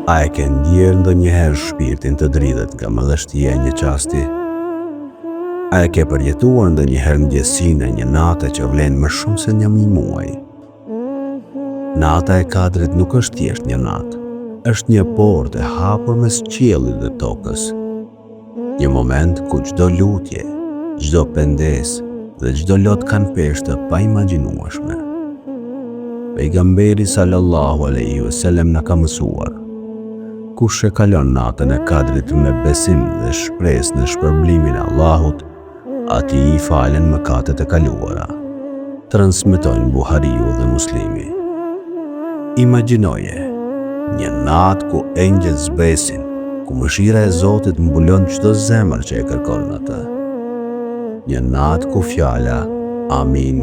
A e ke ndjerë ndonjëherë shpirtin të dridhet nga madhështia e një çasti? A e ke përjetuar ndonjëherë ndjesinë e një nate që vlen më shumë se një mijë muaj? Nata e Kadrit nuk është thjesht një natë, është një portë e hapur mes qiellit dhe tokës. Një moment ku çdo lutje, çdo pendesë dhe çdo lot kanë peshë të paimagjinueshme. Pejgamberi sallallahu alaihi wasallam na ka mësuar: Kush e kalon natën e Kadrit me besim dhe shpresë në shpërblimin e Allahut, Atij i falen mëkatet e kaluara, transmetojnë Buhariu dhe Muslimi. Imagjinoje, një natë ku engjëjt zbresin, ku mëshira e Zotit mbulon çdo zemër që e kërkon atë. Një natë ku fjala Amin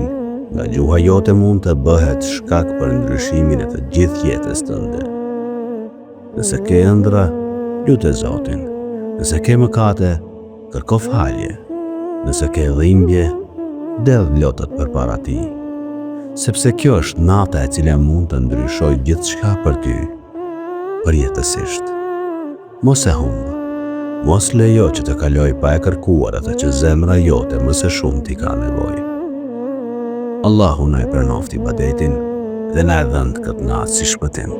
nga gjuha jote mund të bëhet shkak për ndryshimin e të gjithë jetës tënde. Nëse ke ëndrra, lute Zotin. Nëse ke mëkate, kërko falje. Nëse ke dhimbje, derdh lotët përpara tij. Sepse kjo është nata e cila mund të ndryshojë gjithçka për ty, përjetësisht. Mos e humb. Mos lejo që të kalojë pa e kërkuar atë që zemra jote më së shumti ka nevojë. Allahu na e pranoftë ibadetin dhe na e dhëntë këtë natë si shpëtim.